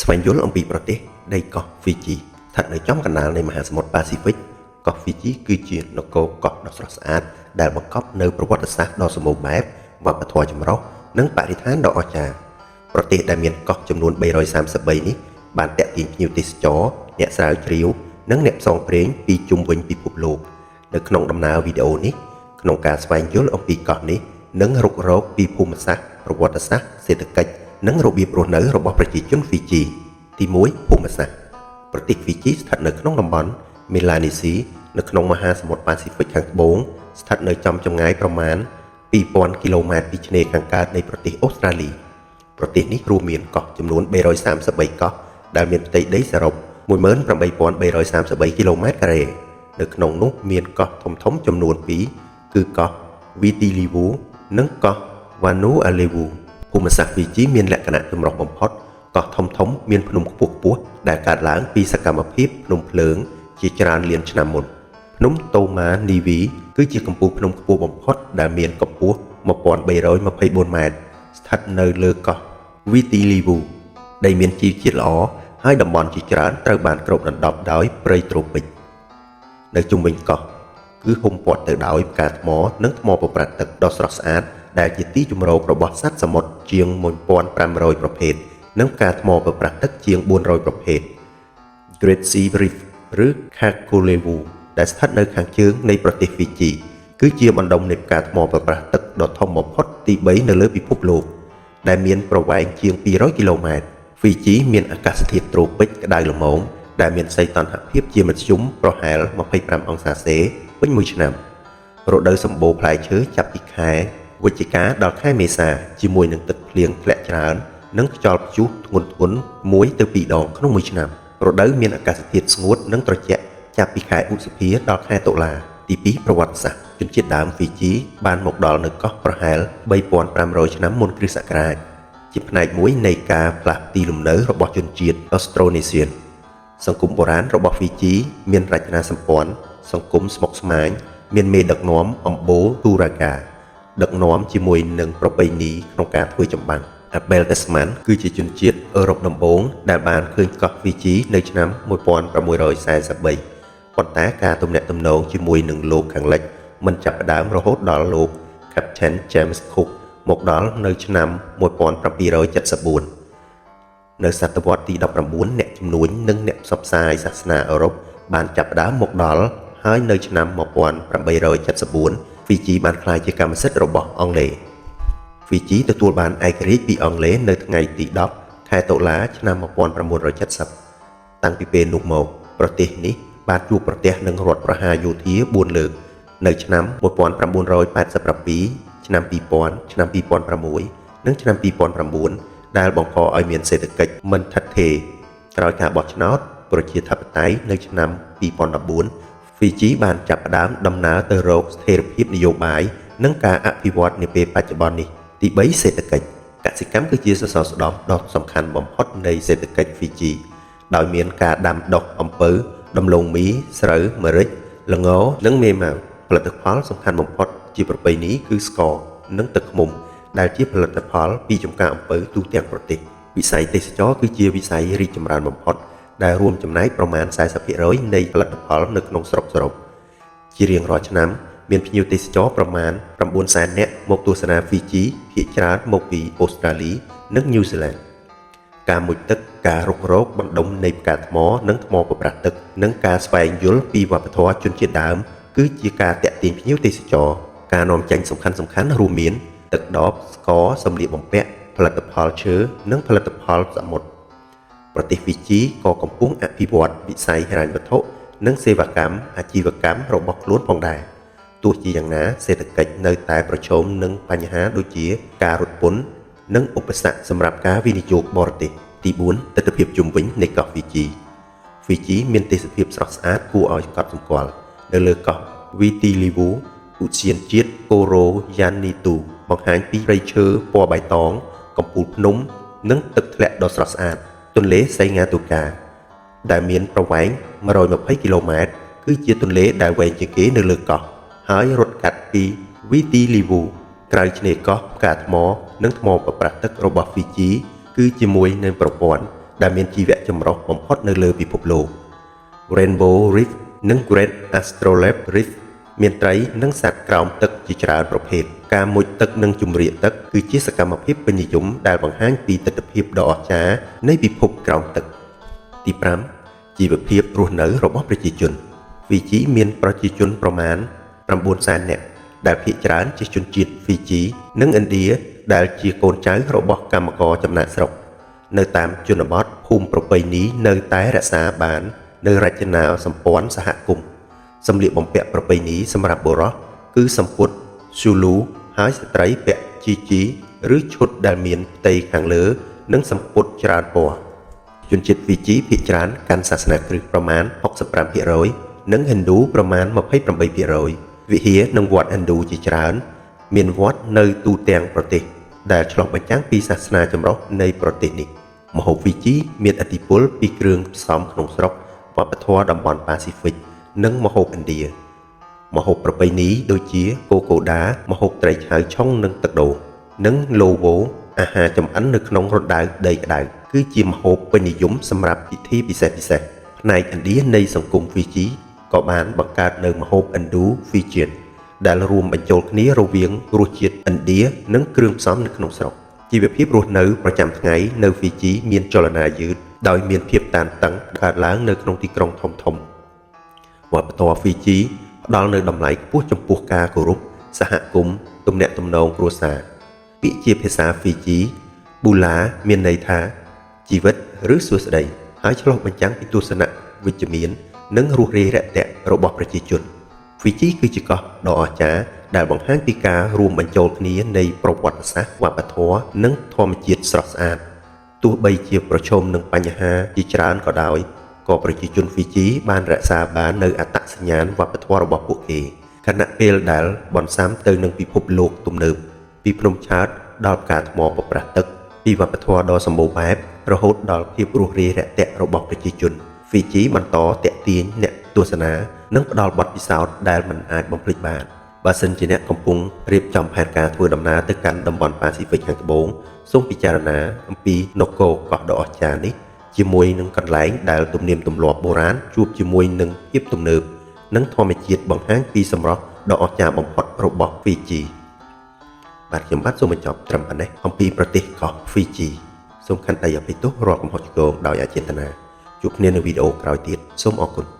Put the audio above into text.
ស្វែងយល់អំពីប្រទេសដីកោះហ្វីជីស្ថិតនៅចំកណ្ដាលនៃមហាសមុទ្រប៉ាស៊ីហ្វិកកោះហ្វីជីគឺជានគរកោះដ៏ស្រស់ស្អាតដែលបង្កប់នូវប្រវត្តិសាស្ត្រដ៏សម្បូរបែបវប្បធម៌ចម្រុះនិងបរិស្ថានដ៏អស្ចារ្យប្រទេសដែលមានកោះចំនួន333នេះបានទាក់ទាញភ្ញៀវទេសចរអ្នកស្រាវជ្រាវនិងអ្នកផ្សងព្រេងពីជុំវិញពិភពលោកនៅក្នុងដំណើរវីដេអូនេះក្នុងការស្វែងយល់អំពីកោះនេះនិងរុករកពីភូមិសាស្ត្រប្រវត្តិសាស្ត្រសេដ្ឋកិច្ចនិងរបៀបរស់នៅរបស់ប្រជាជនហ្វីជីទី1ភូមិសាស្ត្រប្រទេសហ្វីជីស្ថិតនៅក្នុងតំបន់មេឡានេស៊ីនៅក្នុងមហាសមុទ្រប៉ាស៊ីហ្វិកខាងត្បូងស្ថិតនៅចំចម្ងាយប្រមាណ2000គីឡូម៉ែត្រពីឆ្នេរខាងកើតនៃប្រទេសអូស្ត្រាលីប្រទេសនេះរួមមានកោះចំនួន333កោះដែលមានផ្ទៃដីសរុប18333គីឡូម៉ែត្រការ៉េនៅក្នុងនោះមានកោះធំៗចំនួន2គឺកោះវីទីលីវូនិងកោះវ៉ានូអាលេវូភូមិសាស្ត្រហ្វីជីមានលក្ខណៈចម្រុះបំផុតកោះធំៗមានភ្នំខ្ពស់ៗដែលកើតឡើងពីសកម្មភាពភ្នំភ្លើងជាច្រើនលានឆ្នាំមុនភ្នំតូម៉ានីវីគឺជាកំពូលភ្នំខ្ពស់បំផុតដែលមានកម្ពស់1324ម៉ែត្រស្ថិតនៅលើកោះវីទីលីវូដែលមានជីវជាតិល្អហើយតំបន់ជាច្រើនត្រូវបានគ្របដណ្ដប់ដោយព្រៃត្រូពិកនៅជុំវិញកោះគឺហ៊ុមព័ទ្ធទៅដោយផ្កាថ្មនិងថ្មប្រប្រាក់ទឹកដ៏ស្រស់ស្អាតដែលជាទីជម្រករបស់សត្វសមុទ្រជាង1500ប្រភេទនិងផ្កាថ្មប្រប្រាក់ទឹកជាង400ប្រភេទ Great Sea Reef ឬ Kakolevu ដែលស្ថិតនៅខាងជើងនៃប្រទេសហ្វីជីគឺជាបណ្ដុំនៃផ្កាថ្មប្រប្រាស់ទឹកដ៏ធំបំផុតទី3នៅលើពិភពលោកដែលមានប្រវែងជាង200គីឡូម៉ែត្រហ្វីជីមានអាកាសធាតុត្រូពិកក្តៅល្មមដែលមានសីតុណ្ហភាពជាមធ្យមប្រហែល25អង្សាសេពេញមួយឆ្នាំរដូវសម្បូរផ្លែឈើចាប់ពីខែវិច្ឆិកាដល់ខែមេសាជាមួយនឹងទឹកភ្លៀងធ្លាក់ច្រើននិងខ្យល់ព្យុះធ្ងន់ធ្ងរ1ទៅ2ដងក្នុងមួយឆ្នាំរដូវមានអាកាសធាតុស្ងួតនិងត្រជាក់ចាប់ពីខែឧសភាដល់ខែតុលាទី2ប្រវត្តិសាស្ត្រជនជាតិដើមហ្វីជីបានមកដល់នៅកោះប្រហែល3500ឆ្នាំមុនគ្រិស្តសករាជជាផ្នែកមួយនៃការផ្លាស់ទីលំនៅរបស់ជនជាតិអូស្ត្រូនេសៀនសង្គមបុរាណរបស់ហ្វីជីមានរចនាសម្ព័ន្ធសង្គមស្មុគស្មាញមានមេដឹកនាំអំបូរទូរ៉ាកាដឹកនាំជាមួយនឹងប្រពៃណីក្នុងការធ្វើចម្បាំងអាបែលតាស្មានគឺជាជនជាតិអឺរ៉ុបដំបូងដែលបានឃើញកោះហ្វីជីនៅឆ្នាំ1643ប៉ុន្តែការទំនាក់ទំនងជាមួយនឹងលោកខាងលិចមិនចាប់ផ្ដើមរហូតដល់លោក Captain James Cook មកដល់នៅឆ្នាំ1774នៅសតវត្សទី19អ្នកជំនួញនិងអ្នកផ្សព្វផ្សាយសាសនាអឺរ៉ុបបានចាប់ផ្ដើមមកដល់ហើយនៅឆ្នាំ1874ហ្វីជីបានក្លាយជាកម្មសិទ្ធិរបស់អង់គ្លេសហ្វីជីទទួលបានឯករាជ្យពីអង់គ្លេសនៅថ្ងៃទី10ខែតុលាឆ្នាំ1970តាំងពីពេលនោះមកប្រទេសនេះបានជួបប្រទះនឹងរដ្ឋប្រហារយោធា4លើកនៅឆ្នាំ1987ឆ្នាំ2000ឆ្នាំ2006និងឆ្នាំ2009ដែលបង្កឲ្យមានសេដ្ឋកិច្ចមិនថិតថេរក្រោយការបោះឆ្នោតប្រជាធិបតេយ្យនៅឆ្នាំ2014ហ្វីជីបានចាប់ផ្ដើមដំណើរទៅរកស្ថិរភាពនយោបាយនិងការអភិវឌ្ឍនាពេលបច្ចុប្បន្ននេះទី3សេដ្ឋកិច្ចកសិកម្មគឺជាសសរស្តម្ភដ៏សំខាន់បំផុតនៃសេដ្ឋកិច្ចហ្វីជីដោយមានការដាំដុះអំពៅដំឡូងមីស្រូវម្រេចល្ងនិងមេម៉ាវផលិតផលសំខាន់បំផុតជាប្រពៃណីគឺស្ករនិងទឹកឃ្មុំដែលជាផលិតផលពីចំការអំពៅទូទាំងប្រទេសវិស័យទេសចរគឺជាវិស័យរីកចម្រើនបំផុតដែលរួមចំណែកប្រមាណ40%នៃផលិតផលនៅក្នុងស្រុកសរុបជារៀងរាល់ឆ្នាំមានភ្ញៀវទេសចរប្រមាណ9សែននាក់មកទស្សនាហ្វីជីភាគច្រើនមកពីអូស្ត្រាលីនិងញូហ្សេឡង់ការមុជទឹកការរុករកបណ្ដុំនៃផ្កាថ្មនិងថ្មប្រប្រាស់ទឹកនិងការស្វែងយល់ពីវប្បធម៌ជនជាតិដើមគឺជាការទាក់ទាញភ្ញៀវទេសចរការនាំចេញសំខាន់ៗរួមមានទឹកដបស្ករសម្លៀកបំពាក់ផលិតផលឈើនិងផលិតផលសមុទ្រប្រទេសហ្វីជីក៏កំពុងអភិវឌ្ឍវិស័យហិរញ្ញវត្ថុនិងសេវាកម្មអាជីវកម្មរបស់ខ្លួនផងដែរទោះជាយ៉ាងណាសេដ្ឋកិច្ចនៅតែប្រឈមនឹងបញ្ហាដូចជាការរត់ពន្ធនិងឧបសគ្គសម្រាប់ការវិនិយោគបរទេសទី4ទិដ្ឋភាពជុំវិញនៃកោះហ្វីជីហ្វីជីមានទេសភាពស្រស់ស្អាតគួរឲ្យកត់សម្គាល់នៅលើកោះវីទីលីវូឧទ្យានជាតិកូរ៉ូយ៉ានីទូបង្ហាញពីព្រៃឈើពណ៌បៃតងកំពូលភ្នំនិងទឹកធ្លាក់ដ៏ស្រស់ស្អាតទន្លេសីងាទូកាដែលមានប្រវែង120គីឡូម៉ែត្រគឺជាទន្លេដែលវែងជាងគេនៅលើកោះហើយរត់កាត់ពីវីទីលីវូក្រៅឆ្នេរកោះផ្កាថ្មនិងថ្មប្រប្រាស់ទឹករបស់ហ្វីជីគឺជាមួយនៃប្រព័ន្ធ ដែលមានជីវៈចម្រុះបំផុតនៅលើពិភពលោក Rainbow Reef និង Great Astrolabe Reef មានត្រីនិងសត្វក្រោមទឹកជាច្រើនប្រភេទការមុជទឹកនិងជម្រាកទឹកគឺជាសកម្មភាពពេញនិយមដែលបង្ហាញពីទិដ្ឋភាពដ៏អស្ចារ្យនៃពិភពក្រោមទឹកទី5ជីវភាពរស់នៅរបស់ប្រជាជនហ្វីជីមានប្រជាជនប្រមាណ9សែននាក់ដែលភាគច្រើនជាជនជាតិហ្វីជីនិងឥណ្ឌាដែលជាកូនចៅរបស់កម្មករចំណាកស្រុកនៅតាមជនបទភូមិប្រពៃណីនៅតែរក្សាបាននៅរចនាសម្ព័ន្ធសហគមន៍សម្លៀកបំពាក់ប្រពៃណីសម្រាប់បុរសគឺសំពត់ស៊ូលូហើយស្ត្រីពាក់ជីជីឬឈុតដែលមានផ្ទៃខាងលើនិងសំពត់ច្រើនពណ៌ជនជាតិហ្វីជីភាគច្រើនកាន់សាសនាគ្រិស្តប្រមាណ65%និងហិណ្ឌូប្រមាណ28%វិហារនិងវត្តហិណ្ឌូជាច្រើនមានវត្តនៅទូទាំងប្រទេសដែលឆ្លុះបញ្ចាំងពីសាសនាចម្រុះនៃប្រទេសនេះម្ហូបហ្វីជីមានឥទ្ធិពលពីគ្រឿងផ្សំក្នុងស្រុកវប្បធម៌តំបន់ប៉ាស៊ីហ្វិកនិងម្ហូបឥណ្ឌាម្ហូបប្រពៃណីដូចជាកូកូដាម្ហូបត្រីឆៅឆុងនិងទឹកដូងនិងឡូវ៉ូអាហារចម្អិននៅក្នុងរណ្ដៅដីក្តៅគឺជាម្ហូបពេញនិយមសម្រាប់ពិធីពិសេសៗផ្នែកឥណ្ឌានៃសង្គមហ្វីជីក៏បានបង្កើតនៅម្ហូបឥណ្ឌូហ្វីជៀនដែលរួមបញ្ចូលគ្នារវាងរសជាតិឥណ្ឌានិងគ្រឿងផ្សំនៅក្នុងស្រុកជីវភាពរស់នៅប្រចាំថ្ងៃនៅហ្វីជីមានចលនាយឺតដោយមានភាពតានតឹងកើតឡើងនៅក្នុងទីក្រុងធំៗវប្បធម៌ហ្វីជីផ្ដល់នូវតម្លៃខ្ពស់ចំពោះការគោរពសហគមន៍ទំនាក់ទំនងគ្រួសារពាក្យជាភាសាហ្វីជីប៊ូឡាមានន័យថាជីវិតឬសួស្តីហើយឆ្លុះបញ្ចាំងពីទស្សនៈវិជ្ជមាននិងរស់រាយរាក់ទាក់របស់ប្រជាជនហ្វីជីគឺជាកោះដ៏អស្ចារ្យដែលបង្ហាញពីការរួមបញ្ចូលគ្នានៃប្រវត្តិសាស្ត្រវប្បធម៌និងធម្មជាតិស្រស់ស្អាតទោះបីជាប្រឈមនឹងបញ្ហាជាច្រើនក៏ដោយក៏ប្រជាជនហ្វីជីបានរក្សាបាននូវអត្តសញ្ញាណវប្បធម៌របស់ពួកគេខណៈពេលដែលបន្សាំទៅនឹងពិភពលោកទំនើបពីភ្នំឆើតដល់ផ្កាថ្មបប្រះទឹកពីវប្បធម៌ដ៏សម្បូរបែបរហូតដល់ភាពរួសរាយរាក់ទាក់របស់ប្រជាជនហ្វីជីបន្តទាក់ទាញអ្នកទស្សនានិងផ្ដល់បទពិសោធន៍ដែលមិនអាចបំភ្លេចបានបើសិនជាអ្នកកំពុងរៀបចំផែនការធ្វើដំណើរទៅកាន់តំបន់ប៉ាស៊ីហ្វិកខាងត្បូងសូមពិចារណាអំពីនគរកោះដ៏អស្ចារ្យនេះជាមួយនឹងកន្លែងដែលទំនៀមទម្លាប់បុរាណជួបជាមួយនឹងភាពទំនើបនិងធម្មជាតិបង្ហាញពីសម្រស់ដ៏អស្ចារ្យបំផុតរបស់ហ្វីជីបាទខ្ញុំបាទសូមបញ្ចប់ត្រឹមប៉ុណ្ណេះអំពីប្រទេសកោះហ្វីជីសូមខន្តីអភ័យទោសរាល់កំហុសឆ្គងដោយអចេតនាជួបគ្នានៅវីដេអូក្រោយទៀតសូមអរគុណ។